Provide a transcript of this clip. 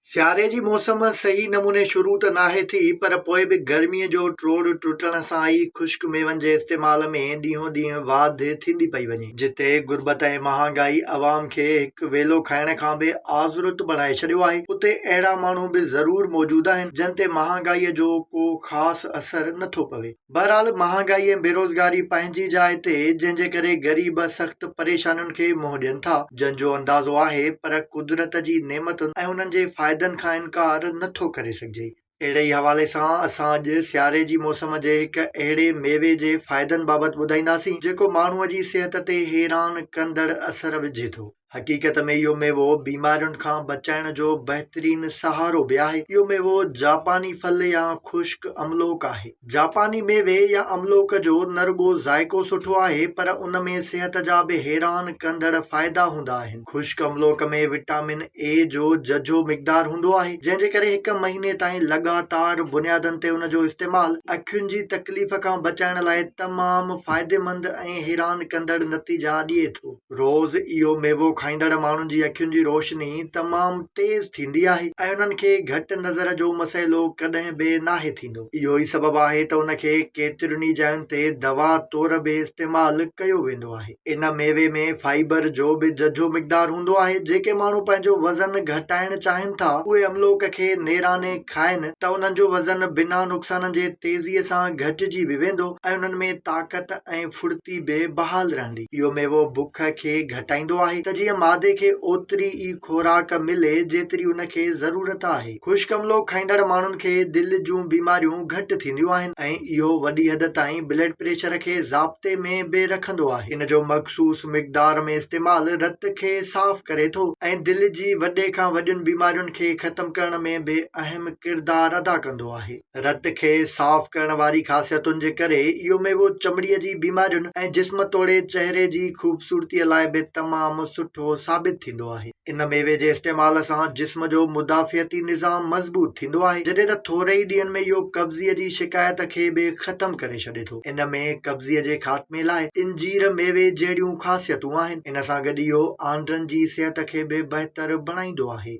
سياري جي موسم صحيح نموني شروع ته ناهي ٿي پر پوء به گرميء جو ٽوڙ ٽٽڻ سان ئي خشڪ ميون جي استعمال ۾ ڏينهون ڏينهن واڌ ٿيندي پئي وڃي. جتي غربت ۽ مهانگائي عوام کي هڪ ويلو کائڻ کان به آزرت بڻائي ڇڏيو آهي، اتي اهڙا ماڻهو به ضرور موجود آهن، جن تي مهانگائيء جو ڪو خاص اثر نٿو پوي. بهرحال مهانگائي ۽ بيروزگاري پنهنجي جاء تي جنهن جي ڪري غريب سخت پريشانين کي منهن ڏين ٿا جن جو اندازو آهي پر قدرت جي نعمتن ۽ انهن جي فائدن کان انڪار نه ٿو ڪري سگهجي. اهڙي ئي حوالي سان اسان اڄ سياري جي موسم جي هڪ اهڙي ميوي جي فائدن بابت ٻڌائينداسين جيڪو ماڻهوء جي صحت تي حيران ڪندڙ اثر وجهي ٿو. حقيقت ۾ اهو ميوو بيمارين کان بچائڻ جو بهترين سهارو به آهي. اهو ميوو جاپاني ڦل يا خشڪ املوڪ آهي. جاپاني ميوي يا املوڪ جو نه رڳو ذائقو سٺو آهي پر ان ۾ صحت جا به حيران ڪندڙ فائدا هوندا آهن. خشڪ املوڪ ۾ وٽامن اي جو ججهو مقدار هوندو آهي جنهن جي ڪري هڪ مهيني تائين لڳاتار بنيادن تي ان جو استعمال اکين جي تڪليف کان بچائڻ لاء تمام فائديمند ۽ حيران ڪندڙ نتيجا ڏئي ٿو. روز اهو ميوو کائيندڙ ماڻهن جي اکين جي روشني تمام تيز ٿيندي آهي ۽ انهن کي گهٽ نظر جو مسئلو ڪڏهن به ناهي ٿيندو. اهو ئي سبب آهي ته ان کي ڪيترين ئي جاين تي دوا طور به استعمال ڪيو ويندو آهي. ان ميوي ۾ فائبر جو به ججهو مقدار هوندو آهي. جيڪي ماڻهو پنهنجو وزن گهٽائڻ چاهين ٿا اهي املوڪ کي نيراني کائن ته انهن جو وزن بنا نقصانن جي تيزيء سان گهٽجي به ويندو ۽ انهن ۾ طاقت ۽ ڦڙتي به بحال رهندي. اهو ميوو بک کي گهٽائيندو آهي ته جيئن معدي کي اوتري ئي خوراڪ ملي جيتري ان کي ضرورت آهي. خشڪ املو کائيندڙ ماڻهن کي دل جون بيماريون گهٽ ٿينديون آهن ۽ اهو وڏي حد تائين بلڊ پريشر کي ضابطي ۾ به رکندو آهي. ان جو مخصوص مقدار ۾ استعمال رت کي صاف ڪري ٿو ۽ دل جي وڏي کان وڏين بيمارين کي ختم ڪرڻ ۾ به اهم ڪردار ادا ڪندو آهي. رت کي صاف ڪرڻ واري خاصيتن جي ڪري اهو ميوو چمڙي جي بيمارين ۽ جسم توڙي چهري جي خوبصورتي لاء به تمام سٺو ثابت ٿيندو آهي. ان ميوي جي استعمال سان جسم جو مدافعتي نظام مضبوط ٿيندو آهي جڏهن ته ٿوري ئي ڏينهن ۾ اهو قبضي جي شڪايت کي به ختم ڪري ڇڏي ٿو. ان ۾ قبضي جي خاتمي لاء انجير ميوي جهڙيون خاصيتون آهن. ان سان گڏ اهو آنڊن جي صحت کي به بهتر بڻائيندو آهي.